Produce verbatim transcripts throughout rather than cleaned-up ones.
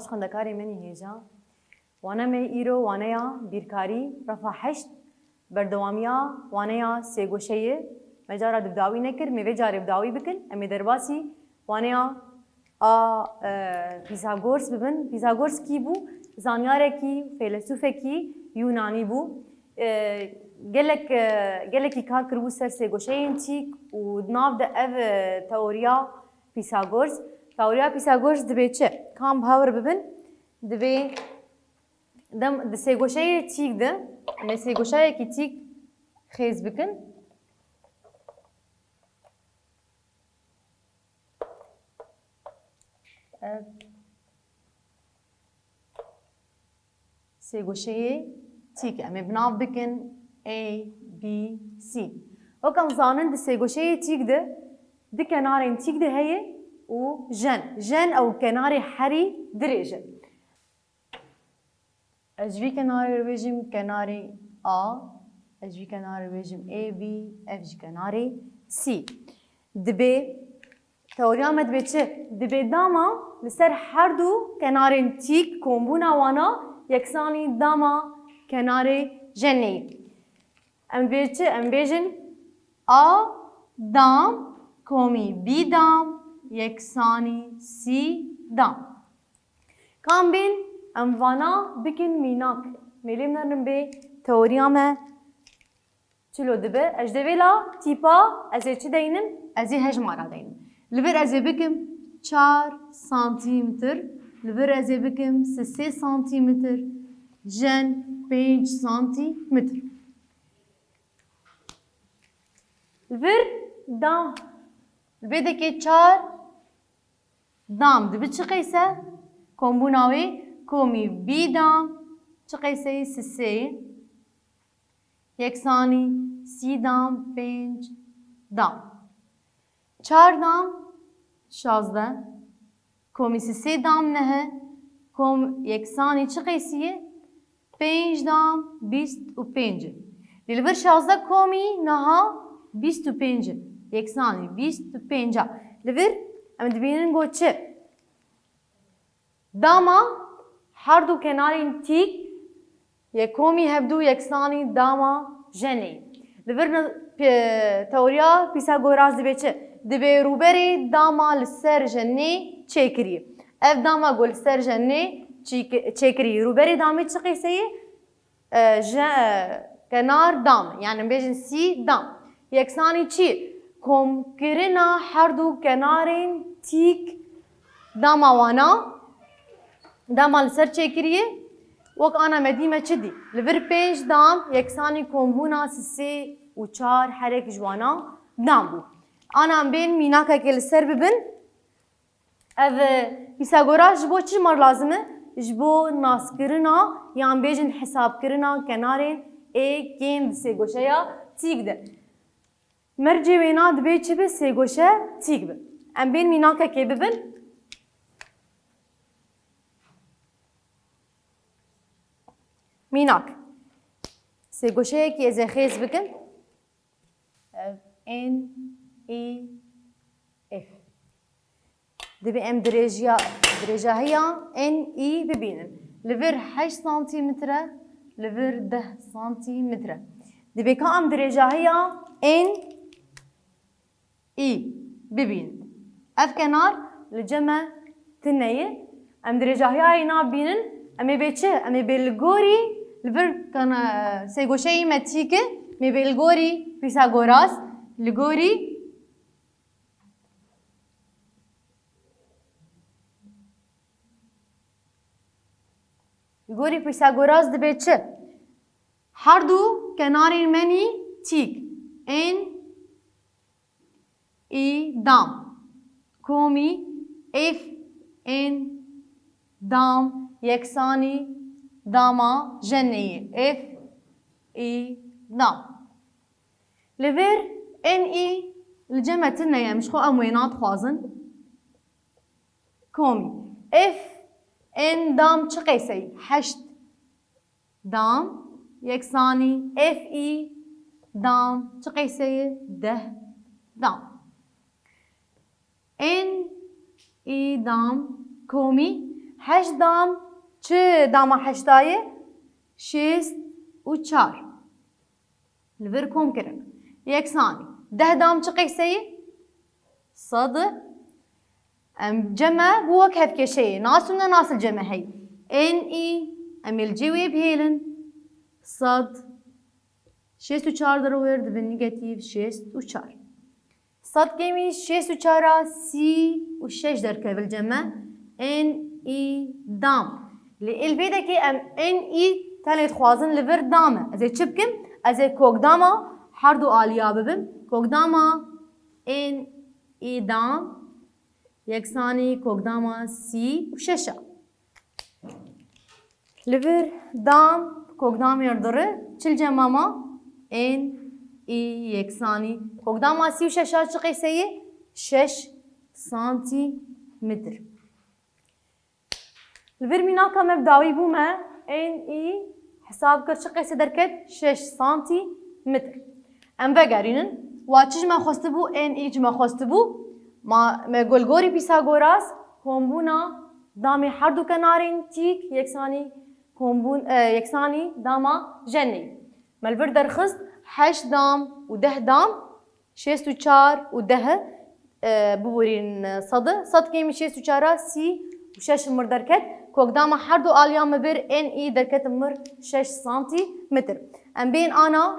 Xwendekarê min ê hêja. Wana me îro waneya bîrkarî refa heşt, berdewamiya waneya sêgoşeyê me cara di bi dawî nekir, me vê carê bi dawî bikin, em ê derbasî waneya a, e, Pîsagors bibin. Pîsagors kî bû? Zanyarekî, feylesûfekî Yûnanî bû. E, gelek, e, gelekî kar kiribû ser sêgoşeyên tîk û di nav de ev, e, teoriya Pîsagors. Teoriya Pîsagors dibê çi? Kam bi hev re bibin? Dibê dem di sêgoşeyê tîk de, em ê sêgoşeyekî tîk xêz bikin. Ev sêgoşeyê tîk em ê bi nav bikin A, B, C. Wek em zanin di sêgoşeyê tîk de du kenarên tîk de heye û jen. Jen ew kenarê herî dirêj e. Ez ji vî kenarê re bêjim kenarê A, ez ji vî kenarê re bêjim A B, ev jî kenarê C. Dibê, teoriya me dibê çi? Dibê dama li ser her du kenarên tîk, kombûna wana yeksanî dama kenarê jenê ye. Em dibê çi? Em bêjin A dam komî B dam yeksanî C dam. Kam bên em vana bikin mînak. Mêlê min nerin bê teoriya me çilo dibe. Ez ji devê la tîpa ez ê çi deynim? Ez ê hejmara deynim. Li vir ez ê bikim çar santîmetr, li vir ez ê bikim sisê santîmetr, jen pênc santîmetr. Li vir dam, li vê dekê çar dam dibi çi qeyse? Kombûna wê komî bî dam çi qeyse yê sisê yeksanî sî dam pênc dam. Çar dam şazdeh. Komî sisê dam neh e. Kom yeksanî çi qeysî ye? Pênc dam bîst û pênc e. Lê li vir şazdeh komî niha bîst û pênc e. Yeksanî bîst û pênc e. Li vir em dibînin got çi? Dama her du kenarên tîk yekomî hevdu yeksanî dama jenê. Li vir ne-, pe-, teoriya Pîsagoras dibê çi? Dibê rûberê dama li ser jenê çêkirî. Ev dama ku li ser jenê çîk-, çêkirî. Rûberê damê çi qeyse ye? E, je-, e, kenar dam, yani em bêjin sî dam. Yeksanî çi? Komkirina her du kenarên tîk dama wana, dama li ser çêkiriye, wek ana me dî me çi dî? Li vir pênc dam yeksanî kombûna sisê û çar herek ji wana dam bû. Ana em bên mînakekê li ser bibin. Ev, e, Pîsagoras ji bo çi mar lazim e? Ji bo naskirina yan bêjin hesabkirina kenarên ê kêm di sêgoşeya tîk de. Mercê wêna dibê çi be? Sêgoşe tîk be. Em bên mînakekê bibin. Mînak. Sêgoşeyekî ez ê xêz bikim. Ev N, E, F. Divê em dirêjiya, dirêjahiya N E bibînin. Li vir heşt santîmetre, li vir deh santîmetre. Divê ka em dirêjahiya N E bibînin. Ev kenar li cem me tune ye. Em dirêjahiya wê nabînin. Em ê bê çi? Em ê bê li gorî, li vir kana, sêgoşeyî me tîk e. Em ê bê li gorî Pîsagoras, li gorî Li gorî Pîsagoras dibê çi? Her du kenarên me nî tîk. N E dam. Komî F N dam yeksanî dama jenê ye. F E dam. Li vir N E li cem me tune ye, em ji xwe em wêna dixwazin. Komî. F N dam çi qeyseyî? Heşt dam yeksanî F E dam çi qeyseyî? Deh dam. N E dam komî Heşt dam çi dama heştayê? Şêst û çar. Li vir kom kirin. Yeksanî. Deh dam çi qeyseyî? Sed. Em cem e bû wek hevkêşeyê. Nas û ne nas li cem e heyî. N E, em ê li cê wê bihêlin. Sed. Şêst û çar derwer dibin negatîf şêst û çar. Sed kêmî şêst û çar a sî û şeş derkeve li cem e. N E dam. Lê êl vê dekê em N E tenê dixwazin li vir dam e. Ez ê çi bikim? Ez ê kokdama herdu aliya bibim. Kokdama N E dam yeksanî kokdama sî û şeş a. Li vir dam, kokdamê diri, çil cema ma? N E yeksanî. Kokdama sî û şeş a çi qeyseyê? Şeş santimetr. Li vir mînaka me bi dawî bû me N E hesab kir çi qeysê derket? Şeş santimetr. Em vegerînin. Wa çi ji me xwestibû? N E ji me xwestibû. Ma me got li gorî Pîsagoras, kombûna damê herdu kenarên tîk yeksanî kombûn, e, yeksanî dama jenê. Me li vir derxist heşt dam û deh dam, şêst û çar û deh, e, biborîn sed, sed kêmî şêst û çar a sî û şeş mir derket. Kokdama herdu aliya me bir N E derket mir şeş santimetr. Em bên ana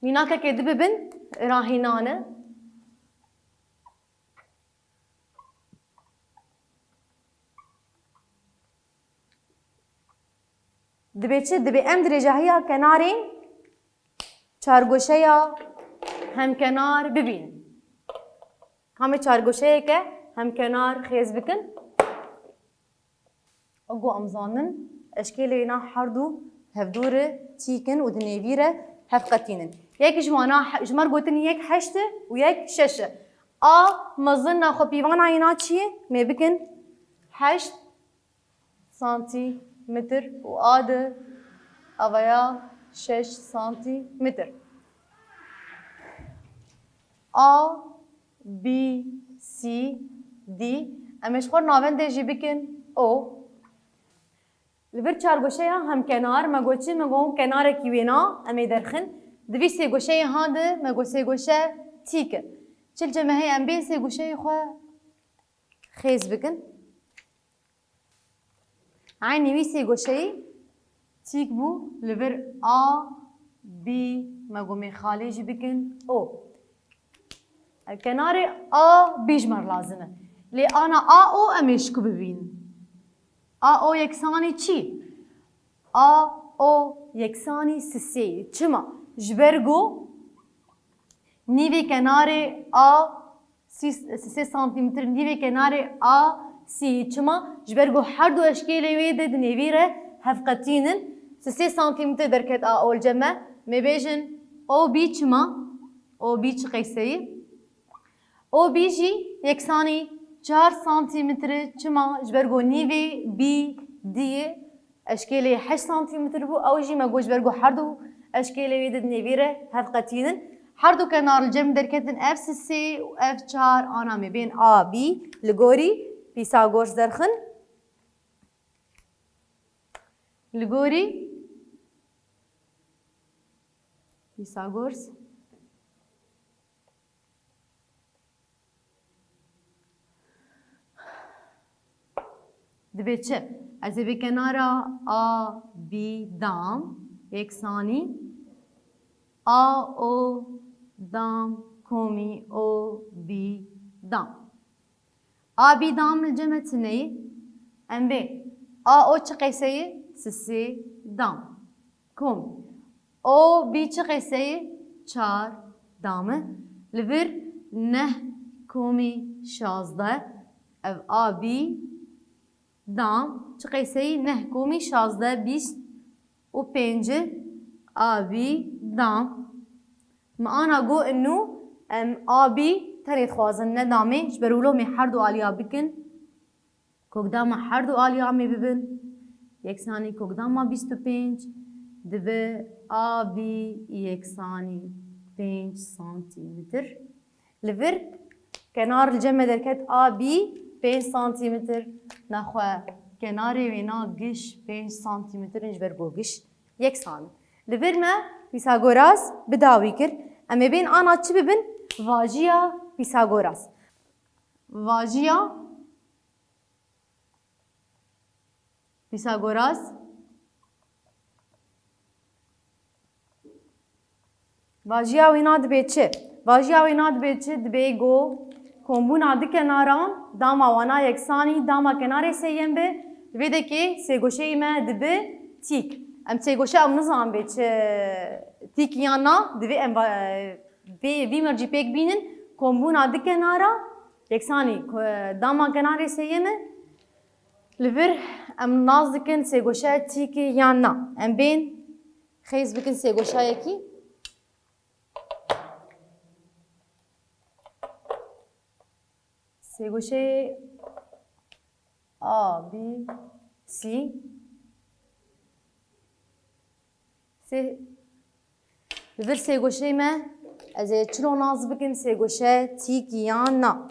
mînakekê dibibin rahînane. Dibê çi? Dibê em dirêjahiya kenarên çargoşeya hemkenar bibînin. Kamê çargoşeyeke hemkenar xêz bikin. Wek ku em zanin, eşkêlê wêna herdu hevdû re tîk in û di nêvî re hevqetînin. Yek ji wana he-, ji me re gotin yek heşt e û yek şeş e. A mezin naxwe pîvana yêna çi ye? Mê bikin heşt santimetr û a di avaya şeş santimetr. A, B, C, D. Em ê ji xwe navendê jî bikin O. Li vir çargoşeya hemkenar, me got çi? Me got kenarekî wêna, em ê derxin. Di vî sê goşeyê han de me got sê goşe tîk e. Çil cemehê em bên sê goşeyê xwe xêz bikin. Eynî wî sê goşeyî tîk bû, li vir A, B, me got mêxalê jî bikin O. Kenarê A B ji me re lazim e. Lê ana A O em ê ji ku bibînin? A O yeksanî çi? A O yeksanî sisê. Çima? Ji ber ku nîvê kenarê A sî, sisê santimetr nîvê kenarê A sî. Çima? Ji ber ku her du eşkêlê wê de di nêvî re hevqetînin. Sisê santimetr derket A O li cem me. Mê bêjin O B çima? O B çi qeyseyî? O B jî yeksanî çar santimetr e. Çima? Ji ber ku nîvê B D ye. Eşkêlê heşt santimetr bû. Ew jî me got ji ber ku her du eşkêlê wê di nêvî re hevqetînin. Her du kenar li cem derketin ev sisê û ev çar ana mê bên A B li gorî Pîsagors derxin. Li gorî Pîsagors. Dibê çi? Ez ê vê kenara A B dam yeksanî A O dam komî O B dam. A B dam li cem e çi neyê? Em bê A O çi qeyseyê? Sisê dam. Komî. O B çi qeyseyê? Çar dam e. Li vir neh komî şazdeh. Ev A B dam çi qeyseyî? Neh komî şazdeh, bîst û pênc e. A B dam. Me ana got inu em A B tenê dixwazin, ne damê, ji ber wilo mê her du aliya bikin. Kokdama her du aliya mê bibin yeksanî kokdama bîst û pênc, dibe A B yeksanî pênc santimetr. Li vir kenar li cem me derket A B pênc santîmetr, nexwe kenarê wêna giş pênc santîmetr in, ji ber ku giş yeksan in. Li vir me Pîsagoras bi dawî kir. Em ê bên ana çi bibin? Vajiya Pîsagoras. Vajiya Pîsagoras. Vajiya wêna dibe çi? Vajiya wêna dibe çi? Dibe ku kombûna du kenaran dama wana yeksanî dama kenarê sêyem be. Li vê dekê sêgoşeyê me dibe tîk. Em sêgoşe em nizanin bê çi tîk yan na. Divê em va-, vê, vî mercî pêk bînin. Kombûna du kenara yeksanî ko-, dama kenarê sêyem e. Li vir em nas dikin sêgoşe tîk e yan na. Em bên xêz bikin sêgoşayekî. Sêgoşeyê A, B, C. Sê, li vir sêgoşeyê me, ez ê çilo nas bikim sêgoşe tîk yan na.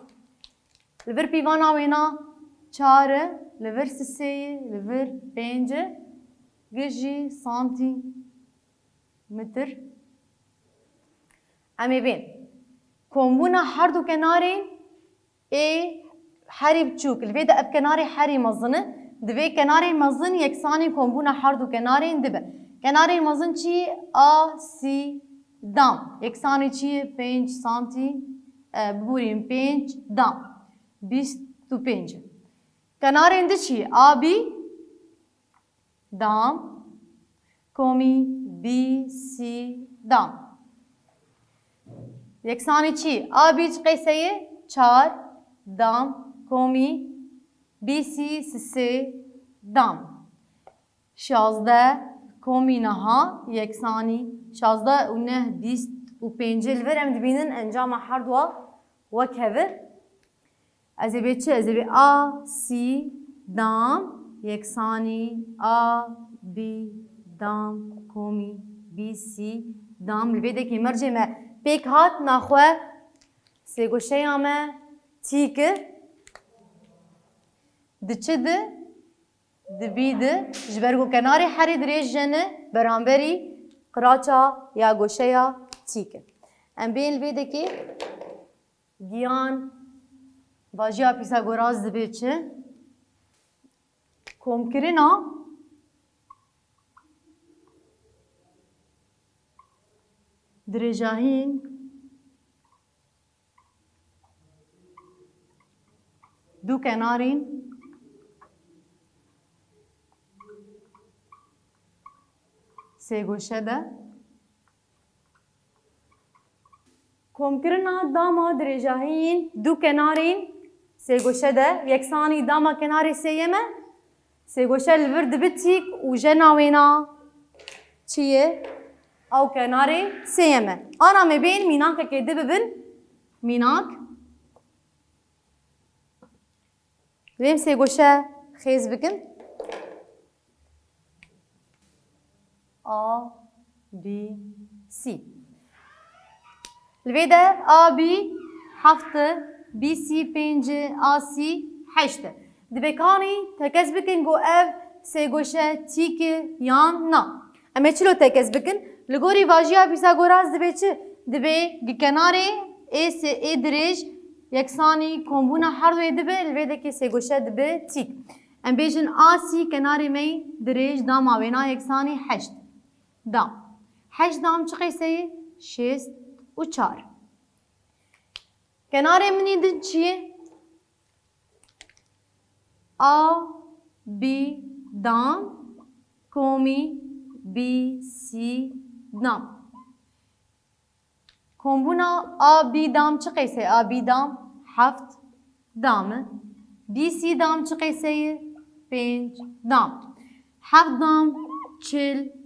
Li vir pîvana wêna çar e, li vir sisê ye, li vir pênc e, giş jî santîmetr. Em ê bên. Kombûna her du kenarên ê herî biçûk. Li vê de ev kenarê herî mezin e. Divê kenarê mezin yeksanî kombûna her du kenarên dibe. Kenarê mezin çi? A C dam. Yeksanî çi? Pênc santî, e, biborîn, pênc dam. Bîst û pênc. Kenarên di çi? A B dam, komî B C dam. Yeksanî çi? A B çi qeyse ye? Çar dam, komî B C sisê dam. Şazdeh komî niha yeksanî şazdeh û neh bîst û pênc. Li vir em dibînin encama her dua wek hev e. Ez ê bê çi? Ez ê bê A C dam yeksanî A B dam komî B C dam. Li vê dekê mercê me pêk hat, naxwe sêgoşeya me tîk e. Di çi di? Di bî di. Ji ber ku kenarê herî dirêj jene beramberî qiraça ya goşeya tîk e. Em bên li vê dekê Giyan vajiya Pîsagoras dibe çi? Komkirina dirêjahîn du kenarên sêgoşe de. Komkirina dama dirêjahiyên du kenarên sêgoşe de yeksanî dama kenarê sêyem e. Sêgoşe li vir dibe tîk û jena wêna çi ye? Ew kenarê sêyem e. Ana me bên mînakekê di bibin. Mînak. Divê em sêgoşe xêz bikin. A, B, C. Li vê de A B heft e, B C pênc e, A C heşt e. Divê kanî tekez bikin ku ev sêgoşe tîk e yan na. Em ê çilo tekez bikin? Li gorî vajiya Pîsagoras divê çi? Divê gi kenarê ê sê ê dirêj yeksanî kombûna her duyê dibe, li vê dekê sêgoşe dibe tîk. Em bêjin A C kenarê me yî dirêj dama wêna yeksanî heşt. Dam. Heşt dam çi qeyse ye? Şêst û çar. Kenarê min î din çi ye? A B dam komî B C dam. Kombûna A B dam çi qeyse? A B dam heft dam e. B C dam çi qeyse ye? Pênc dam. Heft dam çil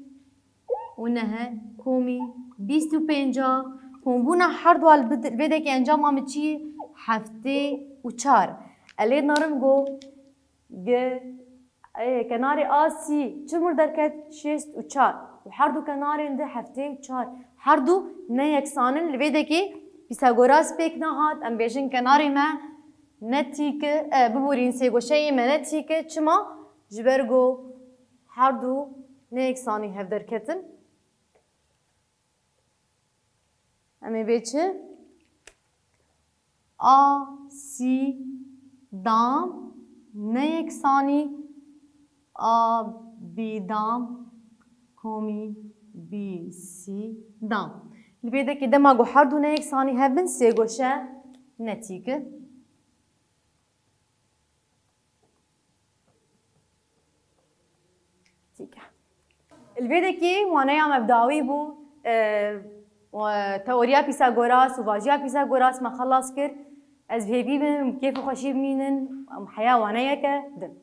û neh e, komî bîst û pênc a. Kombûna her dua li bid-, vê dekê encama min çi ye? Heftê û çar. Ez lê narim go gi, ê, kenarê A C çi mir derket? Şêst û çar. Û her du kenarên di heftê û çar. Her du ne yeksan in. Li vê dekê Pîsagoras pêk nehat. Em bêjin kenarê me ne tîk e, e, biborîn sêgoşeyê me ne tîk e. Çima? Ji ber ku her du ne yeksanî hev derketin. Em ê bê çi? A, C, dam, ne yeksanî, A, B, dam, komî, B, C, dam. Li vê dekê dema ku her du ne yeksanî hev bin, sêgoşe ne tîk e. Tîk e. Li vê dekê waneya me bi dawî bû, e, we-, teoriya Pîsagoras û vajiya Pîsagoras me xelas kir. Ez bi hêvî bim, bi kêf û xweşî bimînin, em heya waneyeke din.